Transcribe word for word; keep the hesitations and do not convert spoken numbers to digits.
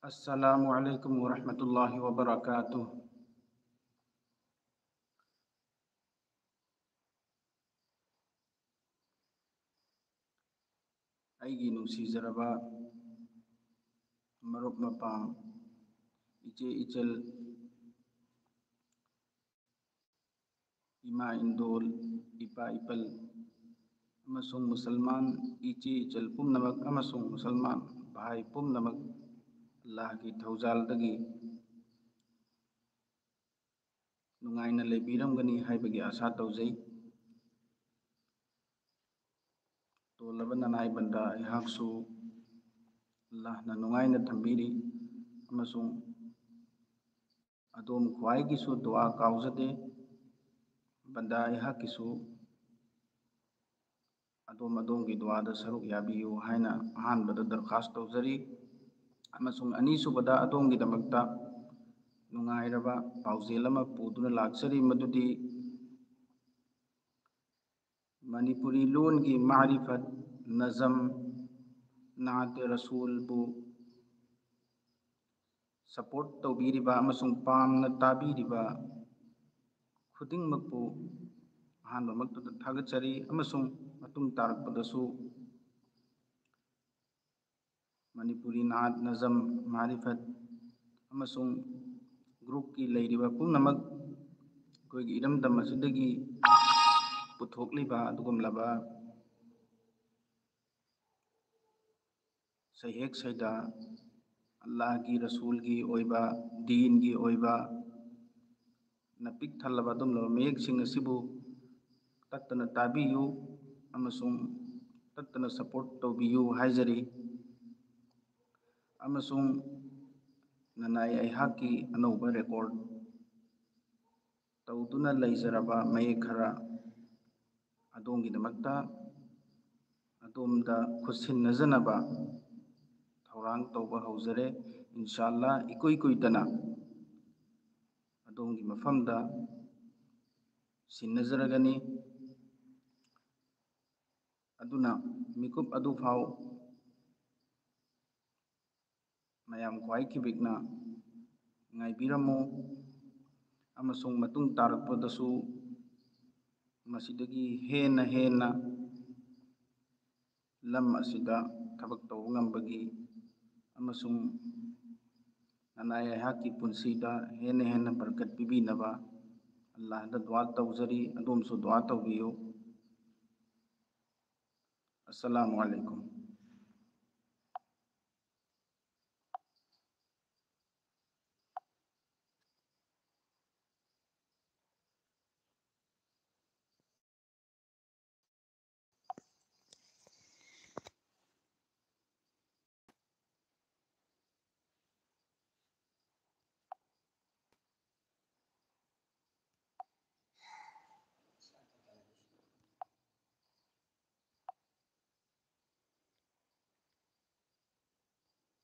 السلام عليكم ورحمة الله وبركاته. ꯑꯩꯒꯤ ꯅꯨꯡꯁꯤꯖꯔꯕ ꯃꯔꯨꯞ ꯃꯄꯥꯡ, ꯏꯆꯦ ꯏꯆꯜ, ꯏꯃꯥ ꯏꯟꯗꯣꯜ, ꯏꯄꯥ ꯏꯄꯜ ꯑꯃꯁꯨꯡ ꯃꯨꯁꯜꯃꯥꯟ ꯏꯆꯦ ꯏꯆꯜ ꯄꯨꯝꯅꯃꯛ ꯑꯃꯁꯨꯡ ꯃꯨꯁꯜꯃꯥꯟ ꯚꯥꯏ ꯄꯨꯝꯅꯃꯛ, ꯑꯜꯂꯥꯍꯒꯤ ꯊꯧꯖꯥꯜꯗꯒꯤ ꯅꯨꯡꯉꯥꯏꯅ ꯂꯩꯕꯤꯔꯝꯒꯅꯤ ꯍꯥꯏꯕꯒꯤ ꯑꯥꯁꯥ ꯇꯧꯖꯩ꯫ ꯇꯣꯜꯂꯕ ꯅꯅꯥꯏ ꯕꯟꯗꯥ ꯑꯩꯍꯥꯛꯁꯨ ꯑꯜꯂꯥꯍꯅ ꯅꯨꯡꯉꯥꯏꯅ ꯊꯝꯕꯤꯔꯤ ꯑꯃꯁꯨꯡ ꯑꯗꯣꯝ ꯈ꯭ꯋꯥꯏꯒꯤꯁꯨ ꯗꯨꯋꯥ ꯀꯥꯎꯖꯗꯦ꯫ ꯕꯟꯗꯥ ꯑꯩꯍꯥꯛꯀꯤꯁꯨ ꯑꯗꯣꯝ ꯑꯗꯣꯝꯒꯤ ꯗꯨꯋꯥꯗ ꯁꯔꯨꯛ ꯌꯥꯕꯤꯌꯨ ꯍꯥꯏꯅ ꯑꯍꯥꯟꯕꯗ ꯗꯔꯈꯥꯁ ꯇꯧꯖꯔꯤ꯫ ꯑꯃꯁꯨꯡ ꯑꯅꯤꯁꯨꯕꯗ ꯑꯗꯣꯝꯒꯤꯗꯃꯛꯇ ꯅꯨꯡꯉꯥꯏꯔꯕ ꯄꯥꯎꯖꯦꯜ ꯑꯃ ꯄꯨꯗꯨꯅ ꯂꯥꯛꯆꯔꯤ, ꯃꯗꯨꯗꯤ ꯃꯅꯤꯄꯨꯔꯤ ꯂꯣꯟꯒꯤ ꯃꯥꯔꯤꯐꯠ, ꯅꯖꯝ, ꯅꯥꯠ ꯔꯁꯨꯜꯕꯨ ꯁꯄꯣꯔꯠ ꯇꯧꯕꯤꯔꯤꯕ ꯑꯃꯁꯨꯡ ꯄꯥꯝꯅ ꯇꯥꯕꯤꯔꯤꯕ ꯈꯨꯗꯤꯡꯃꯛꯄꯨ ꯑꯍꯥꯟꯕꯃꯛꯇꯗ ꯊꯥꯒꯠꯆꯔꯤ, ꯑꯃꯁꯨꯡ ꯃꯇꯨꯡ ꯇꯥꯔꯛꯄꯗꯁꯨ ꯃꯅꯤꯄꯨꯔꯤ ꯅꯥꯠ, ꯅꯖꯝ, ꯃꯥꯔꯤꯐꯠ ꯑꯃꯁꯨꯡ ꯒ꯭ꯔꯨꯞꯀꯤ ꯂꯩꯔꯤꯕ ꯄꯨꯝꯅꯃꯛ ꯑꯩꯈꯣꯏꯒꯤ ꯏꯔꯝꯗꯝ ꯑꯁꯤꯗꯒꯤ ꯄꯨꯊꯣꯛꯂꯤꯕ ꯑꯗꯨꯒꯨꯝꯂꯕ ꯁꯩꯍꯦꯛ ꯁꯩꯗꯥ, ꯑꯜꯂꯥꯍꯒꯤ ꯔꯁꯨꯜꯒꯤ ꯑꯣꯏꯕ, ꯗꯤꯟꯒꯤ ꯑꯣꯏꯕ, ꯅ ꯄꯤꯛ ꯊꯜꯂꯕ ꯑꯗꯨꯒꯨꯝꯂꯕ ꯃꯌꯦꯛꯁꯤꯡ ꯑꯁꯤꯕꯨ ꯇꯠꯇꯅ ꯇꯥꯕꯤꯌꯨ ꯑꯃꯁꯨꯡ ꯇꯠꯇꯅ ꯁꯄꯣꯔꯠ ꯇꯧꯕꯤꯌꯨ ꯍꯥꯏꯖꯔꯤ꯫ ꯑꯃꯁꯨꯡ ꯅꯅꯥꯏ ꯑꯩꯍꯥꯛꯀꯤ ꯑꯅꯧꯕ ꯔꯦꯀꯣꯔꯠ ꯇꯧꯗꯨꯅ ꯂꯩꯖꯔꯕ ꯃꯌꯦꯛ ꯈꯔ ꯑꯗꯣꯝꯒꯤꯗꯃꯛꯇ, ꯑꯗꯣꯝꯗ ꯈꯨꯠꯁꯤꯟꯅꯖꯅꯕ ꯊꯧꯔꯥꯡ ꯇꯧꯕ ꯍꯧꯖꯔꯦ꯫ ꯏꯟꯁꯥ ꯑꯜꯂꯥ, ꯏꯀꯨꯏ ꯀꯨꯏꯗꯅ ꯑꯗꯣꯝꯒꯤ ꯃꯐꯝꯗ ꯁꯤꯟꯅꯖꯔꯒꯅꯤ꯫ ꯑꯗꯨꯅ ꯃꯤꯀꯨꯞ ꯑꯗꯨꯐꯥꯎ ꯃꯌꯥꯝ ꯈ꯭ꯋꯥꯏ ꯈꯤꯕꯤꯛꯅ ꯉꯥꯏꯕꯤꯔꯝꯃꯨ, ꯑꯃꯁꯨꯡ ꯃꯇꯨꯡ ꯇꯥꯔꯛꯄꯗꯁꯨ ꯃꯁꯤꯗꯒꯤ ꯍꯦꯟꯅ ꯍꯦꯟꯅ ꯂꯝ ꯑꯁꯤꯗ ꯊꯕꯛ ꯇꯧꯕ ꯉꯝꯕꯒꯤ ꯑꯃꯁꯨꯡ ꯅꯅꯥꯏ ꯑꯩꯍꯥꯛꯀꯤ ꯄꯨꯟꯁꯤꯗ ꯍꯦꯟꯅ ꯍꯦꯟꯅ ꯕꯔꯀꯠ ꯄꯤꯕꯤꯅꯕ ꯑꯜꯂꯥꯍꯗ ꯗꯨꯋꯥ ꯇꯧꯖꯔꯤ꯫ ꯑꯗꯣꯝꯁꯨ ꯗꯨꯋꯥ ꯇꯧꯕꯤꯌꯨ꯫ ꯑꯁꯂꯥꯃꯨ ꯑꯂꯩꯀꯨꯝ꯫